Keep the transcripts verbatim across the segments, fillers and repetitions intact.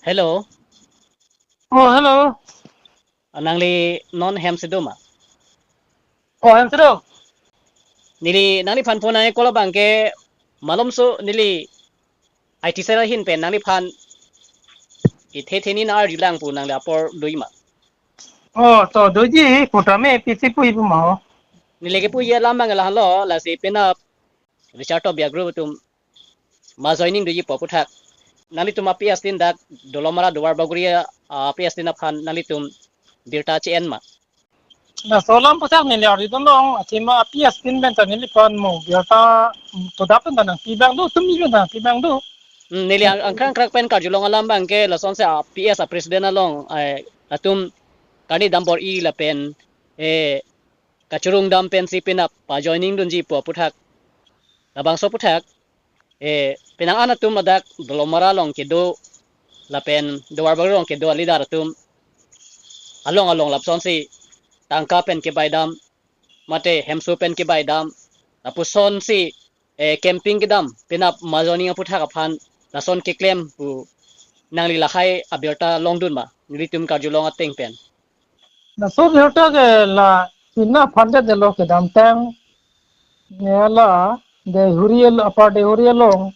Hello. Oh, hello. Ah, nangli non hem si do ma? Oh, hem si do. Neli nangliphan phone nang-e call abang ke malomso neli I T cell ahin pen nangliphan ithe theni nang-arjulang pu nangli apor doji ma? Oh, to doji, putame pisi puji pu ma ho. Neli kepuji alam abang lahenlo, lasi penap Richard Tokbi a-group atum mass joining doji pu aphuthak nanglitum a-P S tin dak Dolamara Duarbagori a-P S tin aphan nanglitum birta che-en ma? Laso alam aphuthak neli arjudun long, athema a-P S tin pen ta neliphan mo birta, mm, to dap pen ta nangpi abang do, tumi pen ta nangpi abang do. Hmm, neli ang, angkrang krak pen karjulong alam abang ke lasonsi a-P S a-president along, eh, atum karni dam bor-i lapen, eh, kachurung dam pensi penap pa-joining dunji pu aphuthak. Labangso aphuthak, eh, penang an atum ladak Dolamara along kedo lapen Duarbagori along kedo a-leader atum along along lapusonsi tangka pen kebai dam, mate hemso pen kebai dam, lapusonsi, eh, camping kedam, penap mass joining aphuthak aphan lason keklem pu nangli lahai abirta longdun ma, nelitum karjulong ateng pen? Laso birta ke la tina aphan det lo, kedamtang ne la Deihori al-, Upper Deihori along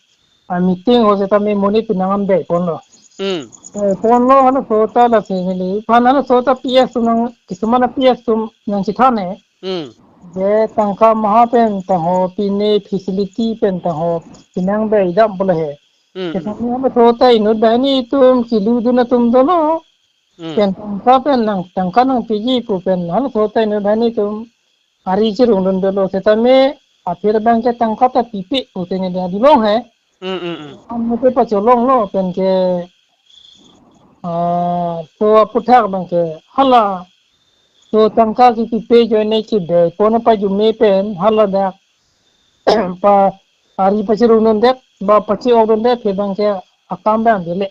a-meeting ho setame monit penang an bei ponlo. Hmm. Bei ponlo, halaso ta lasi neliphan halaso ta P S atum nang, kisuman a-P S atum nangchethan he. Hmm. Je tangka maha pen ta ho, pine facility pen ta ho, penang bei dam pu le he. Hmm, hmm. Setame halaso ta inut banghini atum keludun atum dolo. Hmm. Pen tangka pen nang, tangka nangpiji pu pen halaso ta inut banghini atum ari chirungdun dolo, setame aphi abang ke tangka ta pipe pu te neli adolong he. Hmm, hmm, hmm. An mate pacholonglo pen ke, ah, so aphuthak abang ke hala, so tangka kepipe ajoine kebei pon apajume pen hala dak pa ari pachirungdundet ba pache-okdundet ke abang ke akam abang dele.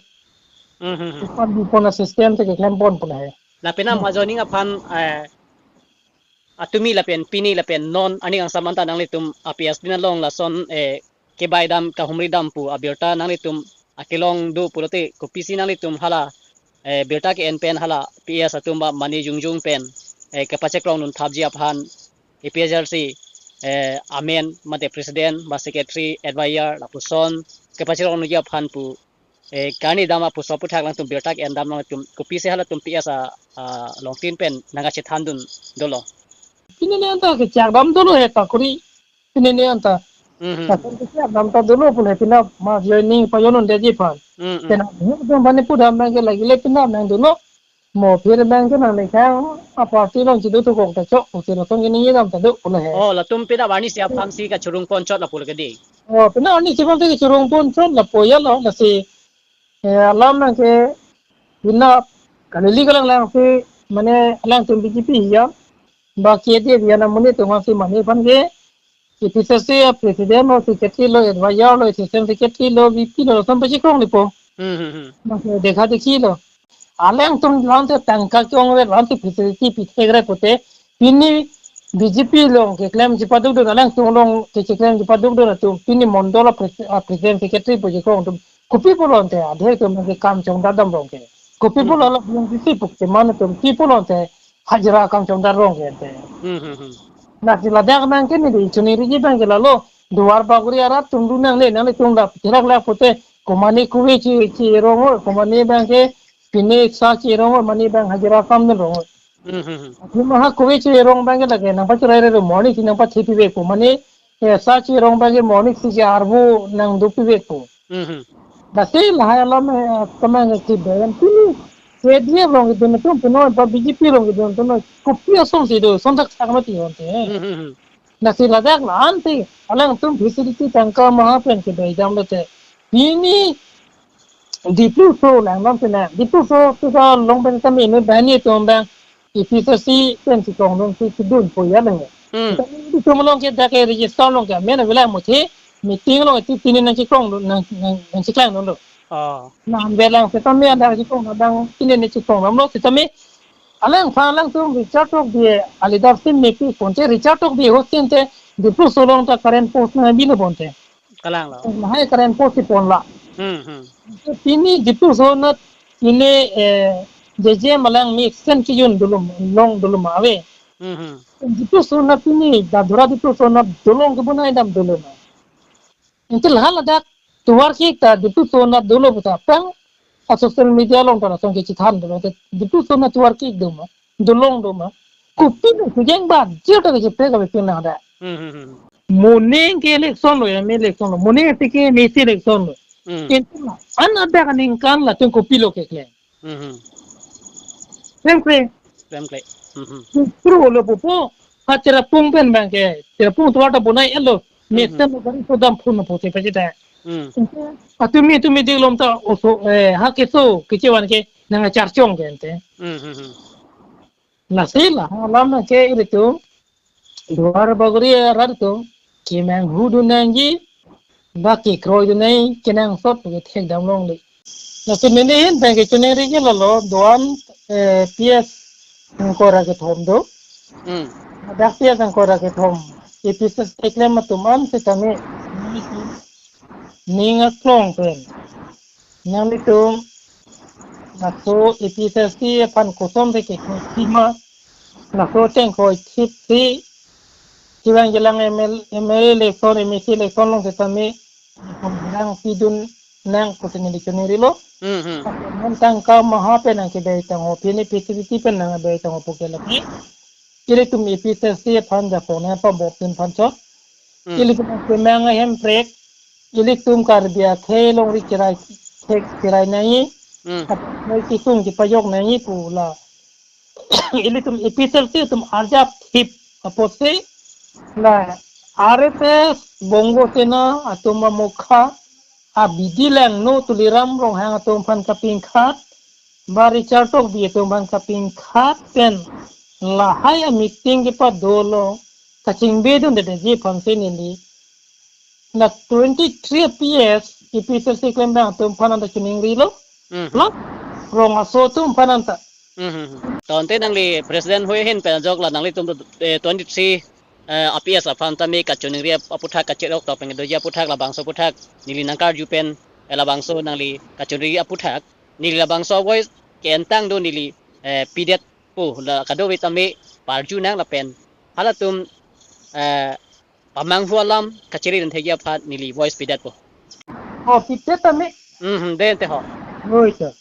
Hmm, hmm, hmm. Ipan di pon a-system te keklem pon pu le he. Lapen a-mass joining aphan, eh, atumi lapen pini lapen non arni kangsam anta nanglitum a-P S tin along lason, eh, kebai dam kahumri dam pu abirta nanglitum akelong do pulote kopisi nanglitum hala, eh, birta ke-en pen hala P S atum ba mane jongjong pen, eh, kepachekrongdun thapji aphan A P H L C, eh, amen mate president ba secretary, advisor lapuson kepachekrongdunji aphan pu, eh, karni dam apuso aphuthak alangtum birta ke-en dam alangtum kopisi halatum P S a, a, along tin pen nangkachethandun dolo? Pini ne anta kechak dam dolo he ta kuri. Pini ne anta. Hmm, hmm. Lason kechak dam ta dolo pu le, penap mass joining pajon-un detji aphan. Hmm, hmm. Penap ne atum aphan ne pudam abang ke lagi le penap nang dolo. Mo aphi abang ke nang le khang a-party along chido tukok ta chok pu te lason ke ningje dam ta do pu le he. Oh, latum penap arnisi aphansi kachurung pon chot lapu le ke dei. Oh, penap arnisi aphansi kachurung pon chot lapu ya lo, lasi, eh, alam abang ke penap kalili kalang lang si mane alangtum B J P ya. Ba ke dia dia na monit atum aphansi mane aphan ke A P H L C a-president lo, secretary lo, advisor lo, assistant secretary lo, V P lo, lason pachekrong le po. Hmm, hmm, hmm. Abang ke dekha dekhi lo. Alangtum lam te tangka ke-ong re, lam te facility pithek re pute, pini B J P along keklemji padukdun, alangtum along ke keklemji padukdun atum, pini mondol a-pres-, a-president secretary pu chekrong atum kopi pulo ante, adhe atum ke kam chongdar dam rong ke. Kopi pulo, hmm, lo B M C C pu keman atum, kopi pulo ante hajira kam chongdar rong ke ante. Hmm, hmm, hmm. Lasi ladak abang ke neli choningri abang ke lalo, Duarbagori arat atum do nangne, nanglitum dak therak lak pute, komane kove che, cherong oi, komane abang ke pine sa cherong oi, mane abang hajira kam dun rong oi. Hmm, hmm, hmm. Athema ha kove cherong abang ke lake nangpachorai re ro, mo arnisi nangpathepi vek pu, mane, eh, sa cherong abang ke mo arnisi ke arvo nangdopi vek pu. Hmm, hmm. Lasi lahai alam, eh, kemang ke chibai an pini, K D F along kedun atum punoi, ba B J P along kedun atum punoi, kopi asonsi do, sontak sak mati ho ante. Hmm, hmm, hmm. Lasi ladak la-an te, alangtum facility tangka maha pen kebai dam lote. Pini Diphu so lang dam te na. Diphu so tu sa long pen kami inut banghini atum abang A P H L C pen si kong dong si, si dun po ya lang. Hmm. Kami Diphu along ke dak ke register along ke amen avelang mo the, meeting along ti pini nangchekrong dun, nang, nang, nangcheklang dunlo. Oh. Nang avelang setame anda chekrong abang pini nangchekrong damlo setame. Alangphan alangtum Richard Tokbi a-leadership mepi ponte, Richard Tokbi ahut tin te Diphu so along ta current post nangbi lo ponte. Kalang lo. Lahai current post si pon la. Hmm, hmm. Pini Diphu so na Pine, eh, J J M alang mi extend kejun dolo ma, long dolo ma ave. Hmm, hmm. Diphu ason apini, Dadora Diphu ason dolong kebonai dam dolo ma. Anke lahai ladak tovar ke-ik ta Diphu ason dolo puta pang a social media along ta lason kechethan dolo te Diphu ason tovar ke-ik do ma, dolong do ma. Kopilo kejeng ba jir ta kecheprek ave pin ladak. Hmm, hmm, hmm. Moning ke election lo, M A election lo. Moning atike M A C election lo. Hmm. Anke la-an adak aningkan latum kopilo keklem. Hmm, hmm. Klem kre. Klem kre. Hmm, hmm. Pro lo pupo. Ha cherapung pen abang ke. Cherapung tovar ta bonai-et lo. Hmm, hmm. Mesen lo gari so dam phun pusi pachita. Hmm. Atumi, atumi diklom ta oso, eh, ha keso kechevan ke nang charchong ke ante. Hmm, hmm, hmm. Lasi la alam ke ilitum Duar Bagori arat atum kemanghudun nangji, ba kekroidun nangji kenangsot ke thekdam longle. Lasi neli ahin pen kechiningri ke lalo do-an, eh, P S angkor akethom do. Hmm. Dak P S angkor akethom. A P S keklem atum an setame ning aklong pen nanglitum laso A P S C aphan koson de ke sima, laso tengkoi thip si, kevang jelang M L, M L A election, M A C election along setame, rang pidun nang pusi neli chiningri lo. Hmm, hmm. Non tangka maha pen nang kebei tangho, pini P C B T pen nang kebei tangho pu ke lake. Ilitum A P S C aphan japonai pa bopin aphan chot. Hmm. Ilitum kemang ahem prek. Ilitum Karbi akhei longri kirai, kirai nangji. Hmm. Akhei kisung kipajok nangji pu la. Ilitum A P S C atum arjap thip apotsi la R S S Bongo Sena atum amokha abidi langno Tuliram Ronghang atum aphan kapingkhat, ba Richard Tokbi atum aphan kapingkhat pen lahai a meeting kepado along kachingbedunde ji aphansi neli la twenty-three P S A P S C klembang atum aphan anta chiningri lo. Mhm. La rong aso atum aphan anta. Mhm. To ante nangli president hui ahin pen ajok la nanglitum, eh, twenty-three, eh, A P S aphan tame kachiningri aputhak, kacherok tokpeng doji aputhak, labangso aputhak neli nangkarju pen, eh, labangso nangli kachiningri aputhak neli labangso voice ke-entang do neli, eh, pidetpo, la kadokave tame parju nang lapen halatum, eh, pamanghu alam kachiri dan thekji aphan neli voice pidetpo. Oh, pidet tame? Mhm, dei ante ho. Oi, sir.